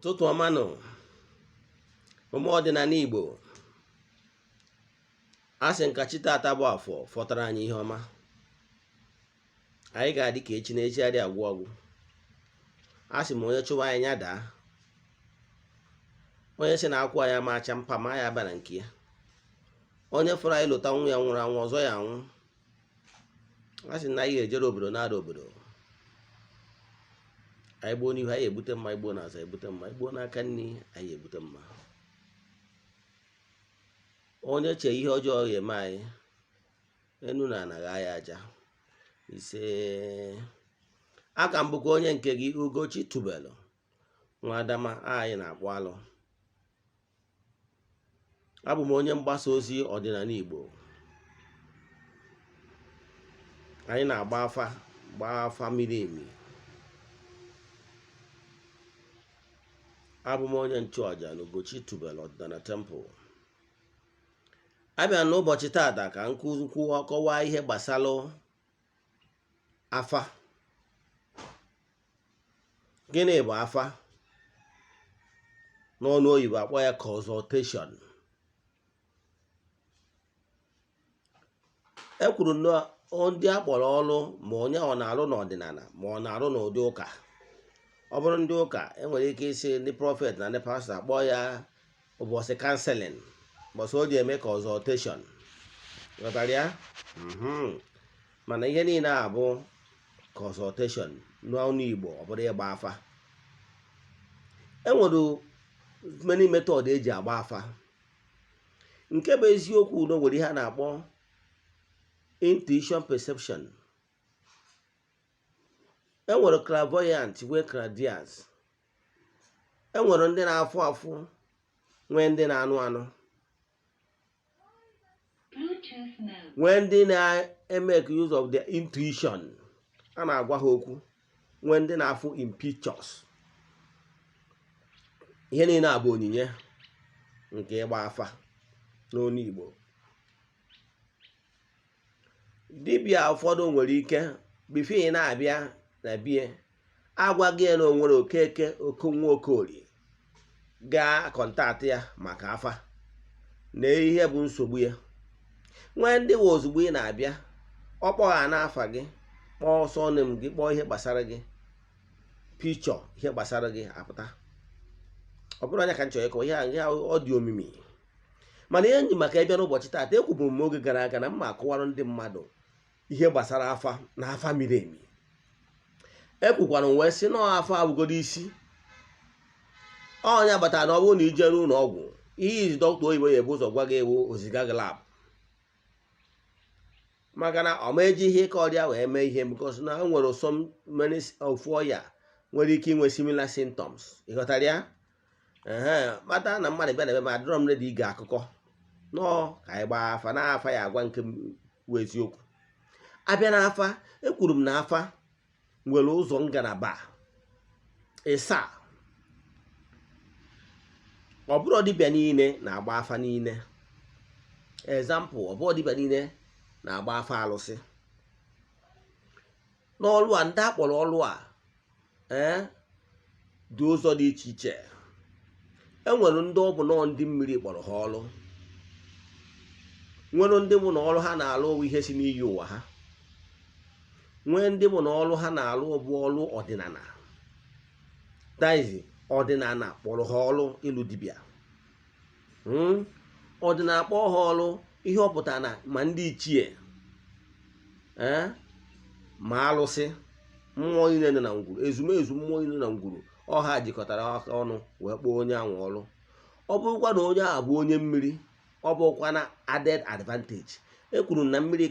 Ụtụtụ ọma nụ, ụmụ ọdịnala Igbo. A sị nka chi tata bụ afọ fọtara anyị ihe ọma. Anyị ga-adị ka echi na echi adị agwụ agwụ. A sị m onye chụwa anyị ya daa, onye sị na akwụ anyị ama acha mpa ma ya abara nke ya, onye fọrọ anyị lụta nwa ya nwụrụ anwụ ọzọ ya anwụ. A sị na anyị ga-ejere obodo na-ada obodo. Anyị gbuo n'ihu anyị egbute mma, anyị gbuo n'azụ egbute mma, anyị gbuo n'aka nri anyị egbute mma. Onye chee ihe ọjọọ ga-eme anyị, enu na ana ghaa ya aja. Ise. Aka m bụkwa onye nke gị, Ugochi Tubelu nwa Adama anyị na-akpụ alụ. Abụ m onye mgbasa ozi ọdịnala Igbo. Anyị na-agba afa, gbaa afa miri emi. Abụ m onye nchụaja na Ugochi Tubelu Ọdịnala Temple. Abịa n'ụbọchị taata ka m kwuo kọwaa ihe gbasara afa. Gịnị bụ afa? N'ọnụ oyibo akpọ ya consultation. E kwuru na ndị a kpọrọ ọrụ, ma onye ọ na-arụ n'ọdịnala ma ọ na-arụ n'ụdị ụka. Ọ bụrụ ndị ụka, enwere ike isi ndị prophet na ndị pastọ akpọ ya ụbọchị counseling, ụbọchị o ji eme consultation. Ghọtara ya? Mana ihe niile a bụ consultation n'ọnụ Igbo, ọ bụrụ ịgba afa. Enwere many method eji agba afa. Nke bụ eziokwu na o nwere ihe a na-akpọ intuition perception. Enwere clairvoyant, nwee clairaudience. Enwere ndị na-afụ afụ, nwee ndị na-anụ anụ, nwee ndị na-emeke use of their intuition, a na-agwa ha okwu, nwee ndị na-afụ in pictures. Ihe niile a bụ onyinye nke ịgba afa n'ọnụ Igbo. Dibịa ụfọdụ nwere ike before ị na-abịa na bie agwa gị na o nwere Okeke Okonwa Okorie gaa contact ya maka afa na ihe bụ nsogbu ya. Nwee ndị wụ ozugbo ị na-abịa ọ kpọgha n'afa gị, kpọọ surname gị, kpọọ ihe gbasara gị, picture ihe gbasara gị apụta. Ọ bụrụ anya ka m chọrọ ịkọwa ihe a, ọ dị omimi. Mana ihe nji maka ịbịa n'ụbọchị taata, ekwuburu m oge gara aga na m ma akọwara ndị mmadụ ihe gbasara afa na afa miri emi. Ekwukwara m wee sị na afa abụgodo isi ọnya batara na ọ bụrụ na ije n'ụlọ ọgwụ, ihe izi dọkịta oyibo ya ebu ụzọ gwa gị ewu oziga gị lab, maka na ọ ma eji ihe ịka ọrịa wee mee ihe, because na o nwere some many ofu ọya nwere ike inwe similar symptoms. Ịghọtara ya? Ee, kpata na mmadụ bịa na ebe m, adịrọ m ready ige akụkọ nọọ ka anyị gbaa afa na afa ya agwa nke bụ eziokwu. Abịa n'afa, ekwuru m na afa nwere ụzọ ngalaba ịsaa. Ọ bụrụ dibịa niile na-agba afa niile. Example, ọ bụrụ dibịa niile na-agba afa alụsị. N'ọlụ a ndị akpọrọ ọlụ a ee dị ụzọ dị iche iche. Enwere ndị ọ bụ nọọ ndị mmiri kpọrọ ha ọlụ, nwere ndị bụ na ọrụ ha na-alụ bụ ihe si n'iyi ụwa ha, nwee ndị bụ na ọrụ ha na-alụ bụ ọrụ ọdịnala, that is ọdịnala kpọrọ ha ọrụ ịlụ dibịa. Ọdịnala kpọọ ha ọrụ, ihe ọ pụtara na ma ndị ichie ma alụsị mmụọ niile nọ na ngwuru, ezumezu mmụọ niile na ngwuru ọha jikọtara aka ọnụ wee kpọọ onye ahụ ọrụ. Ọ bụrụkwa na onye ahụ bụ onye mmiri, ọ bụkwa na added advantage. E kwuru na mmiri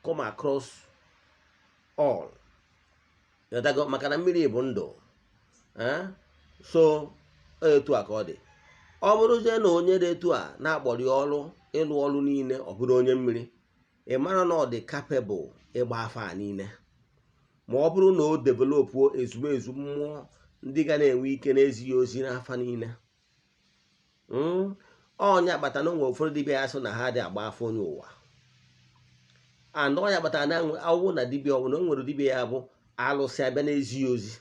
come across all. Ghọtago? Maka na mmiri bụ ndụ. So etu a ka ọ dị. Ọ bụrụzie na onye dị etu a na-akpọrọ ya ọrụ ịlụ ọrụ niile, ọ bụrụ onye mmiri, ị mara na ọ dị capable ịgba afa a niile, ma ọ bụrụ na o developuo ezumezu mmụọ ndị ga na-enwe ike na-ezighị ozi n'afa niile. Ọnya kpata na o nwere ụfọdụ dibịa ya sị na ha dị agba afa onye ụwa. And ọnya kpatara na awụ na dibịa ọbụla o nwere dibịa ya bụ alụsị abịa na-ezighị ozi,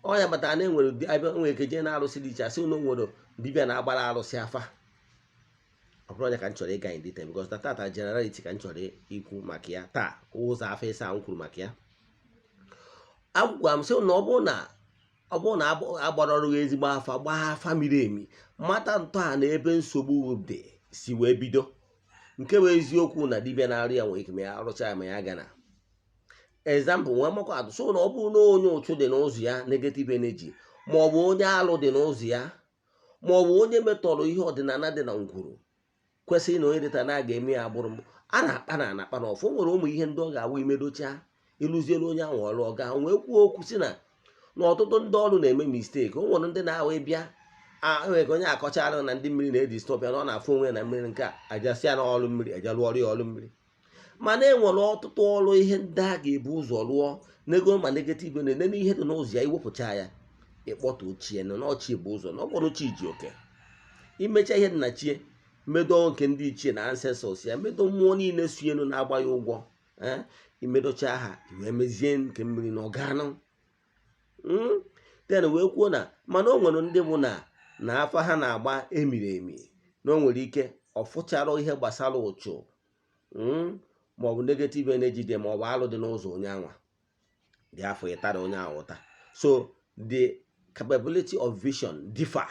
Ọ ya kpatara na enwere abịa nwere ike jee na arụsị dị iche, asị na o nwere dibịa na-agbara arụsị afa. Ọ bụrụ onye ka m chọrọ ịga in detail, because na tata generality ka m chọrọ ikwu maka ya taa. Ụzọ afa ịsa m kwuru maka ya, agwụgwa m sị na ọ bụrụ na agbara ọrụ ezigbo afa, gbaa afa miri emi, mata ntọala na ebe nsogbu dị si wee bido, nke bụ eziokwu na dibịa na-arụ ya nwere ike ma ya arụcha ya ma ya gana. Example nwee makwa atụ, so na ọ bụrụ na onye ụchụ dị n'ụzọ ya, negative energy, ma ọ bụ onye alụ dị n'ụzọ ya, ma ọ bụ onye metọrọ ihe ọdịnala dị na ngwuru, kwesịrị na onye dịta na a ga-eme ya agbụrụ m a na-akpa na anakpa na ọfọ. Nwere ụmụ ihe ndị ọ ga-awụ imedocha, ịlụzielu onye ahụ ọrụ, ọ ga wee kwuo okwu si na ọtụtụ ndị ọrụ na-eme mistake. O nwere ndị na-ahụ ịbịa enwere ka onye akọchara na ndị mmiri na-eji stop ya, na ọ na-afụ onwe ya na mmiri nke a ajasị ya na ọrụ mmiri eje rụọ ọrụ ya ọrụ mmiri. Mana e nwere ọtụtụ ọrụ ihe ndị a ga-ebu ụzọ rụọ nego ma negative na-enene ihe dị n'ụzọ ya, iwepụcha ya, ịkpọta ochie nọ n'ọchị bụ ụzọ na ọ kpọrọ chi ji oke imecha ihe dị na chie, medo nke ndị ichie na ancestors ya, medo mmụọ niile si elu na-agba ya ụgwọ, ee, imedocha ha, wee mezie nke mmiri na ọganụ. Then wee kwuo na mana o nwere ndị bụ na afa ha na-agba emiri emi, na o nwere ike ọ fụchara ihe gbasara ụchụ, maọbụ negative energy dị, maọbụ alụ dị n'ụzọ onye anwa dị afọ ịtara onye ahụ ụta. So the capability of vision differ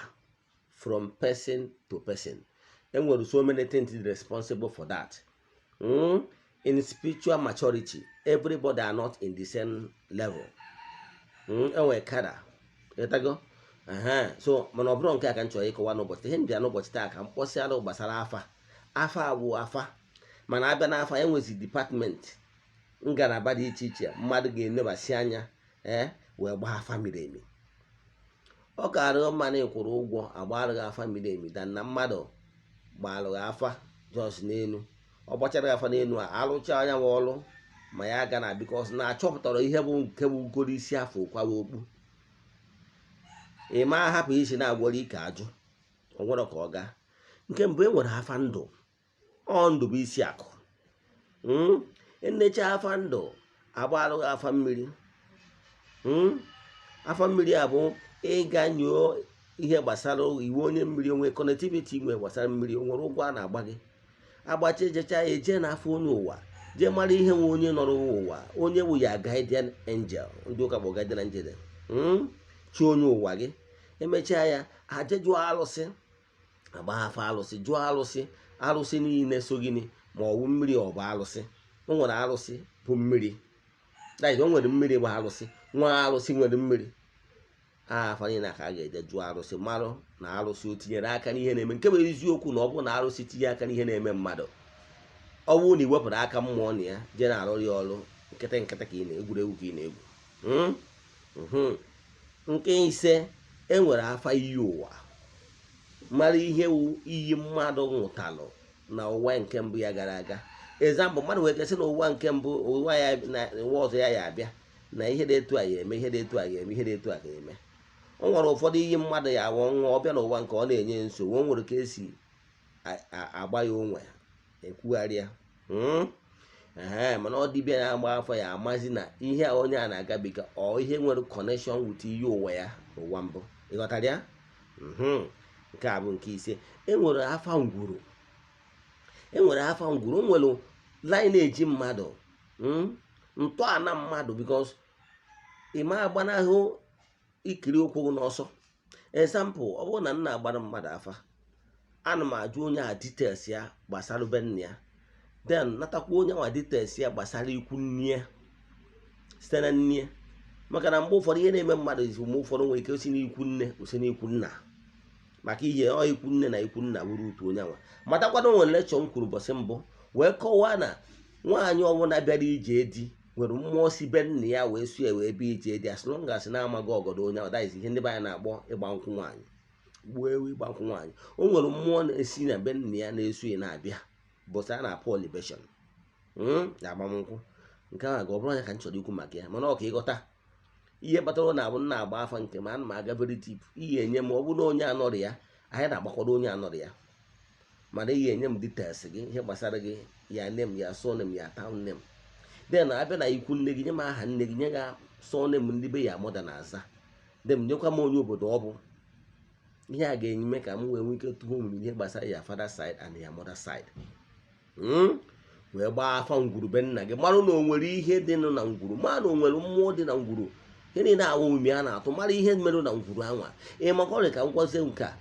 from person to person. Enwere so many things responsible for that. In spiritual maturity, everybody are not in the same level. Enwere kada ịtago. So mana ọ bụrụ nke a ka m chọrọ ịkọwa n'ụbọchị ihe m bịa n'ụbọchị taa, ka m kpọsịara gbasara afa. Afa bụ afa, mana abịa n'afa, enwezi department, ngalaba dị iche iche mmadụ ga-enebasị anya, ee, wee gbaa afa miri emi. Ọ kaara mma na ịkwụrụ ụgwọ agbarụghị afa miri emi dan na mmadụ gbalụghị afa just n'elu. Ọ gbachara afa n'elu a, arụcha anya nwa ọrụ ma ya aga na because na achọpụtara ihe bụ nke bụ ugoro isi afọ kwawa okpu. Ị ma hapụ isi na-agwọrọ ike ajụ, o nwere ka ọ gaa. Nke mbụ, e nwere afa ndụ. Ọ ndụ bụ isi akụ. Nnecha afa ndụ, agbarụghị afa mmiri. Afa mmiri a bụ ịga nyoo ihe gbasara iwu onye mmiri, onwe connectivity nwe gbasara mmiri, o nwere ụgwọ a na-agba gị, agbacha ejecha ya, eje n'afọ onye ụwa, jee mara ihe nwe onye nọrọ ụwa, onye bụ ya guardian angel, ndị ụka bụ guardian angel, chi onye ụwa gị. Emechaa ya, aje jụọ arụsị, agba afa arụsị, jụọ arụsị, arụsị niile so gịnị, ma ọ bụ mmiri, ọ bụ arụsị. O nwere arụsị bụ mmiri, that is, o nwere mmiri bụ arụsị, nwa arụsị nwere mmiri. Afa niile ka a ga-eje jụọ arụsị, marụ na arụsị o tinyere aka n'ihe na-eme. Nke bụ eziokwu na ọ bụrụ na arụsị tinye aka n'ihe na-eme mmadụ, ọ bụrụ na ị wepụrụ aka mmụọ na ya jee na-arụ ya ọrụ nkịtị nkịtị, ka ị na-egwuregwu ka ị na-egwu. Nke ise, e nwere afa iyi ụwa, mara ihe wu iyi mmadụ nwụtalụ na ụwa nke mbụ ya gara aga. Example, mmadụ nwere ike sị na ụwa nke mbụ, ụwa ya na ụwa ọzọ ya ya abịa na ihe dị etu a ya eme, ihe dị etu a ga-eme, ihe dị etu a ga-eme. O nwere ụfọdụ iyi mmadụ ya awọ nwa ọbịa n'ụwa nke ọ na-enye nsogbu. O nwere ka esi agba ya onwe ekwugharị ya. Ee, mana ọ dibịa na-agba afọ ya amazi na ihe a onye a na-agabiga, ọ ihe nwere connection with iyi ụwa ya n'ụwa mbụ. Ịghọtara ya? Nke a bụ nke ise. Enwere afa ngwuru. Enwere afa ngwuru, o nwere lineage mmadụ, ntọala mmadụ, because ị ma agbanahụ ikiri ụkwụ gị n'ọsọ. Example, ọ bụrụ na m na-agbara mmadụ afa, ana m ajụ onye a details ya gbasara be nna ya, then natakwa onye nwa details ya gbasara ikwu nne ya site na nne ya, maka na mgbe ụfọdụ ihe na-eme mmadụ isi, mgbe ụfọdụ nwere ike osi n'ikwu nne, osi n'ikwu nna, maka ihe ọ ikwu nne na ikwu nna bụrụ otu onye nwa. Matakwana nwere lekchọ m kwuru ụbọchị mbụ wee kọwaa na nwaanyị ọbụla bịara ije di nwere mmụọ si be nna ya wee su ya wee bịa ije di, as long as na-amaghị ọgọdọ onye ahụ. That is ihe ndị be anyị na-akpọ ịgba nkwụ nwaanyị, gbuo ewu ịgba nkwụ nwaanyị. O nwere mmụọ na-esi na be nna ya na-esu ya na-abịa bụsị a na-apụ libation na agbamnkwụ. Nke ahụ ga ọ bụrụ anya ka m chọrọ ikwu maka ya, mana ọ ka ịghọta ihe kpatara ọ na-abụ nna agba afa nke ma ana m aga very deep. Ihe enye m, ọ bụrụ na onye anọrọ ya, anyị na-agbakwado onye anọrọ ya, mana ihe enye m details gị, ihe gbasara gị, ya name, ya surname, ya town name. Then abịa na ikwu nne gị, nye m aha nne gị, nye gị surname ndị be ya mother na-aza. Dem nyekwa m onye obodo ọ bụ. Ihe a ga-eme ka m wee nwee ike tụọ omimi ihe gbasara ya father side and ya mother side, Wee gbaa afa ngwuru be nna gị, mara na o nwere ihe dị nụ na ngwuru, mara na o nwere mmụọ dị na ngwuru. Ihe niile awụ omimi a na-atụ, mara ihe merụ na ngwuru anwa. Ịmaka ọrịa ka ngwazie nke a,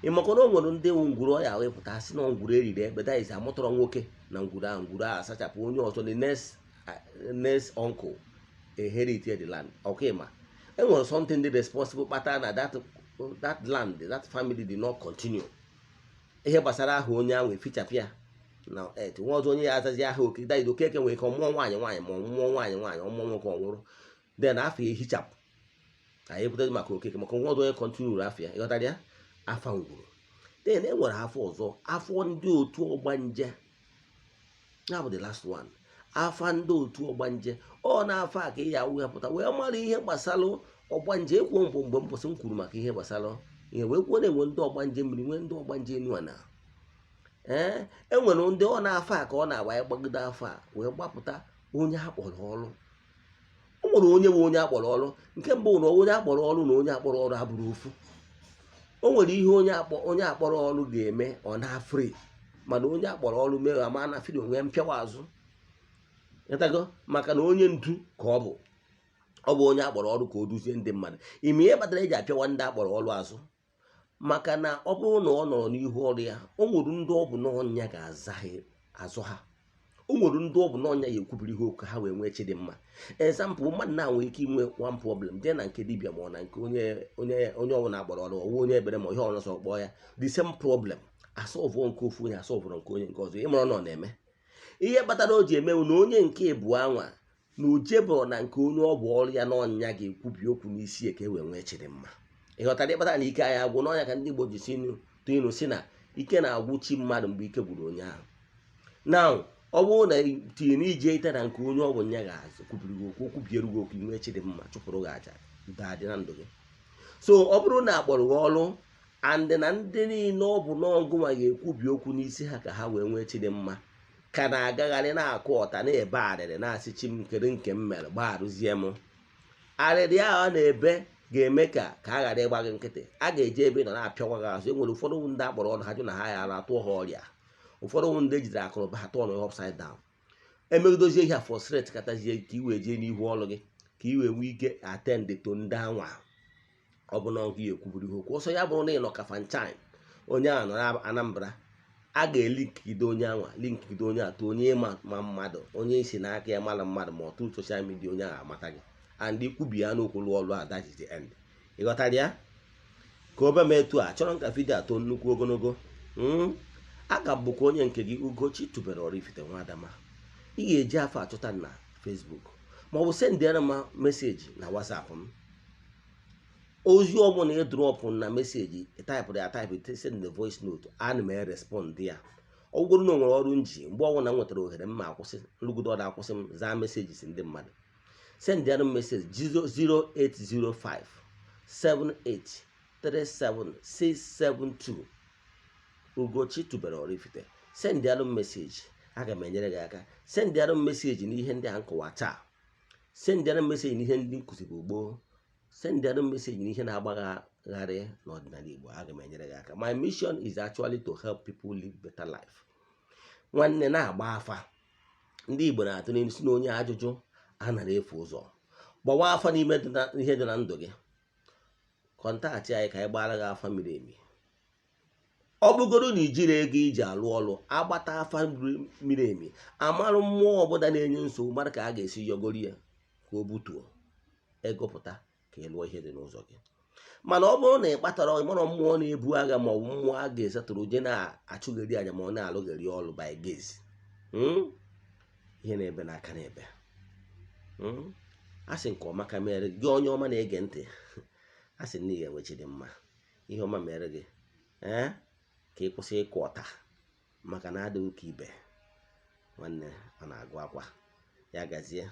ịmaka na o nwere ndị nwe ngwuru ọ ya wepụta sị na ngwuru eriri ekpe, that is, amụtọrọ nwoke na ngwuru ahụ. Ngwuru ahụ asachapụ, onye ọzọ, the next uncle, inherit the land. Ọkwa ịma enwere something dị responsible kpatara na that land, that family did not continue. Ihe gbasara aha onye ahụ efichapụ ya na et nwa ọzọ, onye ya azazi aha oke that is, Okeke nwere ike ọmụọ nwaanyị nwaanyị, ma ọmụọ nwaanyị nwaanyị, ọmụọ nwoke, ọ nwụrụ, then afọ ya ehichapụ. Anyị ekwutezi maka Okeke, maka nwa ọzọ onye continue afọ ya. Ịghọtara ya? Afa ngwuru. Then e nwere afọ ọzọ, afọ ndị otu ọgbanje. Ya bụ the last one, afa ndị otu ọgbanje. Ọ na-afọ a ka ị ya wepụta wee mara ihe gbasara ọgbanje. Ekwuo mbụ mgbe mbọsị m kwuru maka ihe gbasara ihe, wee kwuo na-enwe ndị ọgbanje mmiri, nwee ndị ọgbanje enu ana. Ee, enwere ndị ọ na-afọ a ka ọ na-agba ya gbagide afọ a wee gbapụta onye akpọrọ ọrụ. O nwere onye bụ onye akpọrọ ọrụ. Nke mbụ na onye akpọrọ ọrụ na onye akpọrọ ọrụ abụrụ ofu. O nwere ihe onye akpọrọ ọrụ ga-eme, ọ na-afri, mana onye akpọrọ ọrụ mee, ama na free onwe mpịawa azụ. Ịtago? Maka na onye ndu ka ọ bụ, ọ bụ onye akpọrọ ọrụ ka o duzie ndị mmadụ. Ime ihe kpatara eji apịawa ndị akpọrọ ọrụ azụ, maka na ọ bụrụ na ọ nọrọ n'ihu ọrụ ya, o nwere ndị ọ bụ n'ọnya ga-aza ha azụ ha. O nwere ndị ọ bụ n'ọnya ya ekwubiri ihe okwu ha wee nwee chi dị mma. Example, mmadụ na-enwe ike inwe one problem, jee na nke dibịa ma ọ na nke onye ọbụla akpọrọ ọrụ, ọwụ onye ekpere ma ihe ọzọ kpọọ ya, the same problem asolve nke ofu onye, asolverụ nke onye nke ọzọ. Ịmara na ọ na-eme ihe kpatara o ji emewu na onye nke ịbụọ anwa na ojebụrụ na nke onye ọ bụ ọrụ ya n'ọnya ga-ekwubi okwu n'isi ya ka e wee nwee chịrị mma. Ị ghọtara ịkpatara na ike anyị agwụ n'ọnya, ka ndị Igbo ji si tụ ilu si na ike na-agwụ chi mmadụ mgbe ike gwụrụ onye ahụ. Now, ọ bụrụ na tinye na ije ite na nke onye ọ bụ nya ga-azụ kwubiri gị okwu, okwubiere gị okwu, inwe chi dị mma, chụpụrụ gị aja udo adị na ndụ gị. So ọ bụrụ na akpọrọ gị ọrụ and na ndị niile ọ bụ n'ọgụnwa ga-ekwubi okwu n'isi ha ka ha wee nwee chi dị mma, ka na-agagharị na-akụ ọta, na-ebe arịrị, na-asị, "Chi m, kedu nke m mere? Gbagharụzie m." Arịrị ahụ a na-ebe ga-eme ka a ghara ịgba gị nkịtị. A ga-eje ebe ị nọ na-apịawa gị azụ. E nwere ụfọdụ ndị akpọrọ ọrụ, ha jụ na ha ya atụọ ha ọrịa. Ụfọdụ ndị ejidere akụnụba ha tụọ na upside down, emegidozie ihe a, frustrate katazie ka i wee jee n'ihu ọrụ gị, ka i wee nwee ike attend to ndị anwa ọ bụ na ọgụ ya ekwubiri ha okwu ọsọ. Ya bụrụ na ị nọ Kafanchan, onye ahụ nọ na Anambra, a ga-elinkide onye anwa, linkide onye atọ, onye ịma ma mmadụ, onye isi n'aka ya mara mmadụ, ma ọtụ social media, onye ahụ amata gị and ikwubi ya n'okwu, lụọ ọrụ a. That is the end. Ị ghọtara ya? Ka obe m etu a chọrọ nka video atọ nnukwu ogologo. A ka bụkwa onye nke gị, Ugochi tubere Oraifite Nwadama. Ị ga-eji afọ achọta na Facebook maọbụ sendịara m message na WhatsApp m. Ozi ọbụla ị dropụ na message, typeụrụ ya type, send the voice note, ana m erespond ya. Ọ bụgoro na o nwere ọrụ nji, mgbe ọbụla m nwetara ohere m ma akwụsị nrụgide ọrụ, akwụsị m zaa messages ndị mmadụ. Sendịara m message 0805 78 37672. Ugochi tubere Oraifite. Sendịalụ m message, aga m enyere gị aka. Sendịalụ m message n'ihe ndị a nkọwa taa. Sendịalụ m message n'ihe ndị nkụziri gboo. Sendịalụ m message n'ihe na-agbagharị n'ọdịnala Igbo, aga m enyere gị aka. My mission is actually to help people live better life. Nwanne, na-agba afa. Ndị Igbo na-atụ n'ilu si na onye ajụjụ anara efu ụzọ. Gbawa afa n'ime ihe dị na ndụ gị. Contact anyị ka anyị gbara gị afa miri emi. Ọ bụgoro na ijiri ego iji alụ ọrụ, agbata afa miri emi, amarụ mmụọ ọbụla na-enye nsogbu, mara ka a ga-esi yọgoro ya ka o butuo ego pụta ka ị lụọ ihe dị n'ụzọ gị. Mana ọ bụrụ na ị kpatara ịmara mmụọ na-ebu agha ma ọ bụ mmụọ a ga-esetụrụ je na-achụgheri anya ma ọ na-alụgheri ọrụ by gaze, ihe na-ebe n'aka na-ebe a sị nke ọma ka mere gị. Onye ọma na-ege ntị, a sị na ị ga-enwechi dị mma. Ihe ọma mere gị. Ee, ka ị kwụsị ịkụ ọta, maka na adịghị ka ibe nwanne ọ na-agụ akwa ya gazie.